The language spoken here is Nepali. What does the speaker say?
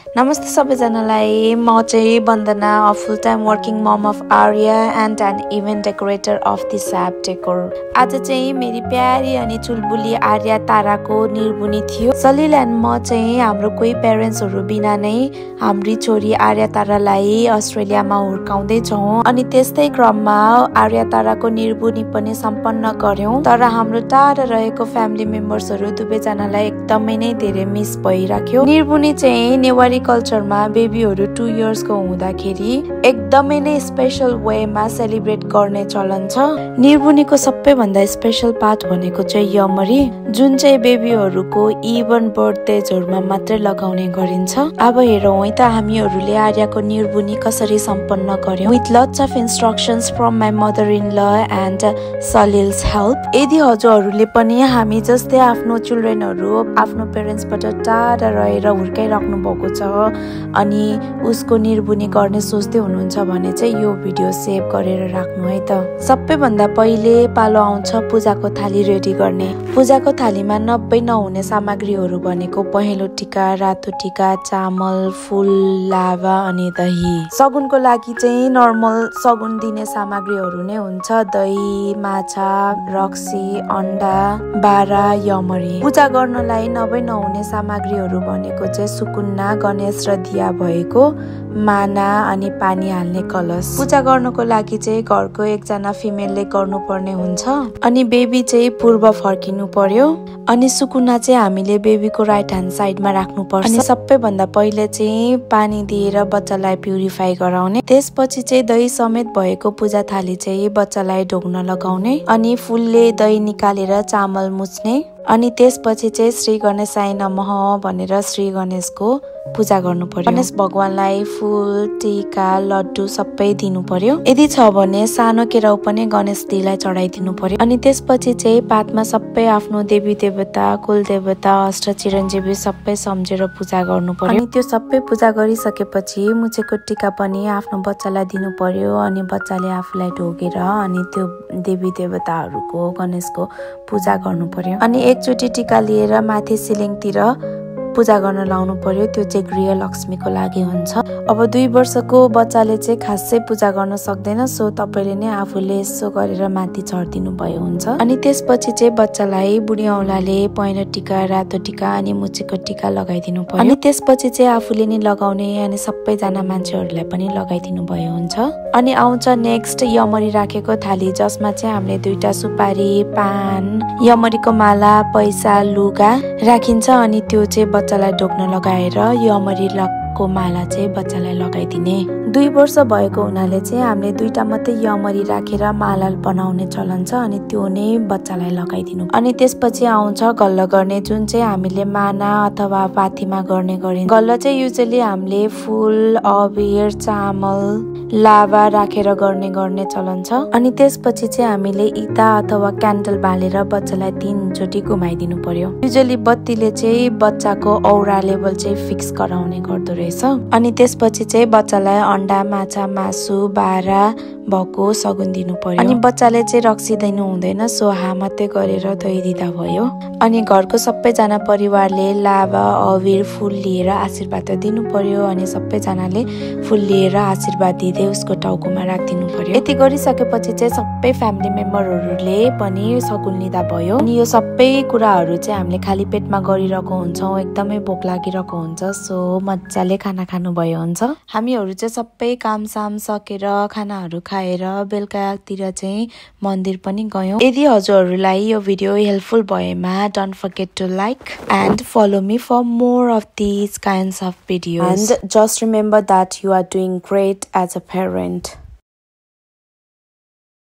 नमस्ते सबैजनालाई म चाहिँ Vandana a full time working mom of Arya and an event decorator of the Syap decor. आज चाहिँ मेरी प्यारी अनि चुलबुली आर्या ताराको निर्बुनी थियो। सलिल एन्ड म चाहिँ हाम्रो कोही पेरेन्ट्सहरू बिना नै हाम्री छोरी आर्या तारालाई अस्ट्रेलियामा हुर्काउँदै छौँ अनि त्यस्तै क्रममा आर्या ताराको निर्बुनी पनि सम्पन्न गर्यौं। तर हाम्रो टाढा रहेको फ्यामिली मेम्बर्सहरू दुवैजनालाई एकदमै नै धेरै मिस भइराख्यो। निर्बुनी चाहिँ नेवारी कल्चरमा बेबीहरू 2 इयर्सको हुँदाखेरि एकदमै नै स्पेशल वेमा सेलिब्रेट गर्ने चलन छ। निर्बुनीको सबैभन्दा स्पेशल पार्ट भनेको चाहिँ यमरी, जुन चाहिँ बेबीहरूको इभन बर्थडेजहरूमा मात्रै लगाउने गरिन्छ। अब हेरौँ है त हामीहरूले आर्याको निर्बुनी कसरी सम्पन्न गर्यौं with lots of instructions from my mother in law and Salil's help. यदि हजुरहरूले पनि हामी जस्तै आफ्नो चिल्ड्रेनहरू आफ्नो पेरेन्ट्सबाट टाढा रहेर हुर्काइराख्नु भएको छ अनि उसको निर्बुनी गर्ने सोच्दै हुनुहुन्छ भने चाहिँ यो भिडियो सेभ गरेर राख्नु है त। सबैभन्दा पहिले पालो आउँछ पूजाको थाली रेडी गर्ने। पूजाको थालीमा नहुने सामग्रीहरू भनेको पहेँलो टिका, रातो टिका, चामल, फुल, लावा अनि दही। सगुनको लागि चाहिँ नर्मल सगुन दिने सामग्रीहरू नै हुन्छ, दही, माछा, रक्सी, अन्डा, बारा, यमरी। पूजा गर्नलाई नहुने सामग्रीहरू भनेको चाहिँ सुकुन्ना, गणेश र दिया भएको माना अनि पानी हाल्ने कलश। पूजा गर्नको लागि चाहिँ घरको एकजना फिमेलले गर्नुपर्ने हुन्छ अनि बेबी चाहिँ पूर्व फर्किनु पर्यो अनि सुकुना चाहिँ हामीले बेबीको राइट ह्यान्ड साइडमा राख्नु पर्छ। अनि सबैभन्दा पहिले चाहिँ पानी दिएर बच्चालाई प्युरिफाई गराउने, त्यसपछि चाहिँ दही समेत भएको पूजा थाली चाहिँ बच्चालाई ढोग्न लगाउने अनि फुलले दही निकालेर चामल मुछ्ने अनि त्यसपछि चाहिँ श्री गणेशाय नमः भनेर श्री गणेशको पूजा गर्नु पर्यो। गणेश भगवानलाई फुल, टीका, लड्डु सबै दिनु पर्यो। यदि छ भने सानो केराउ पनि गणेश जीलाई चढाइदिनु पर्यो। अनि त्यसपछि चाहिँ पातमा सबै आफ्नो देवी देवता, कुल देवता, अष्ट चिरञ्जीवी सबै सम्झेर पूजा गर्नु पर्यो। अनि त्यो सबै पूजा गरिसकेपछि मुछेको टीका पनि आफ्नो बच्चालाई दिनु पर्यो अनि बच्चाले आफूलाई ढोगेर अनि त्यो देवी देवताहरूको गणेशको पूजा गर्नु पर्यो। अनि एकचोटि टीका लिएर माथि सिलिङतिर पूजा गर्न लाउनु पर्यो, त्यो चाहिँ गृह लक्ष्मीको लागि हुन्छ। अब 2 वर्षको बच्चाले चाहिँ खासै पूजा गर्न सक्दैन, सो तपाईले नै आफूले यसो गरेर माथि चढिदिनु भयो हुन्छ। अनि त्यसपछि चाहिँ बच्चालाई बुढी औँलाले पहेँलो टिका, रातो टिका अनि मुछेको टिका लगाइदिनु पर्यो। अनि त्यसपछि चाहिँ आफूले नै लगाउने अनि सबैजना मान्छेहरूलाई पनि लगाइदिनु भयो हुन्छ। अनि आउँछ नेक्स्ट यमरी राखेको थाली, जसमा चाहिँ हामीले 2टा सुपारी, पान, यमरीको माला, पैसा, लुगा राखिन्छ अनि त्यो चाहिँ बच्चालाई ढोक्न लगाएर यमरीको माला चाहिँ बच्चालाई लगाइदिने। 2 वर्ष भएको हुनाले चाहिँ हामीले 2टा मात्रै यमरी राखेर माला बनाउने चलन छ अनि त्यो नै बच्चालाई लगाइदिनु। अनि त्यसपछि आउँछ गल्ल गर्ने, जुन चाहिँ हामीले माना अथवा पाथीमा गर्ने गरिन्छ। गल्ल चाहिँ युजुअली हामीले फुल, अबिर, चामल, लावा राखेर गर्ने चलन छ। अनि त्यसपछि चाहिँ हामीले इता अथवा क्यान्डल बालेर बच्चालाई 3 चोटि घुमाइदिनु पर्यो। युजुअली बत्तीले चाहिँ बच्चाको औरा लेभल चाहिँ फिक्स गराउने गर्दो रहेछ। अनि त्यसपछि चाहिँ बच्चालाई अन्डा, माछा, मासु, बारा भएको सगुन दिनु पर्यो। अनि बच्चाले चाहिँ रक्सी दिनु हुँदैन, सो हा मात्रै गरेर दही दिँदा भयो। अनि घरको सबैजना परिवारले लावा, अबिर, फुल लिएर आशीर्वाद दिनु पर्यो अनि सबैजनाले फुल लिएर आशीर्वाद दिँदै उसको टाउकोमा राखिदिनु पर्यो। यति गरिसकेपछि चाहिँ सबै फ्यामिली मेम्बरहरूले पनि सगुन लिँदा भयो। अनि यो सबै कुराहरू चाहिँ हामीले खाली पेटमा गरिरहेको हुन्छौँ, एकदमै भोक लागिरहेको हुन्छ, सो मजाले खाना खानु भयो हुन्छ। हामीहरू चाहिँ सबै कामसाम सकेर खानाहरू खाएर बेलुकातिर चाहिँ मन्दिर पनि गयौँ। यदि हजुरहरूलाई यो भिडियो हेल्पफुल भएमा don't forget to like and follow me for more of this kinds of videos and just remember that you are doing great as a parent.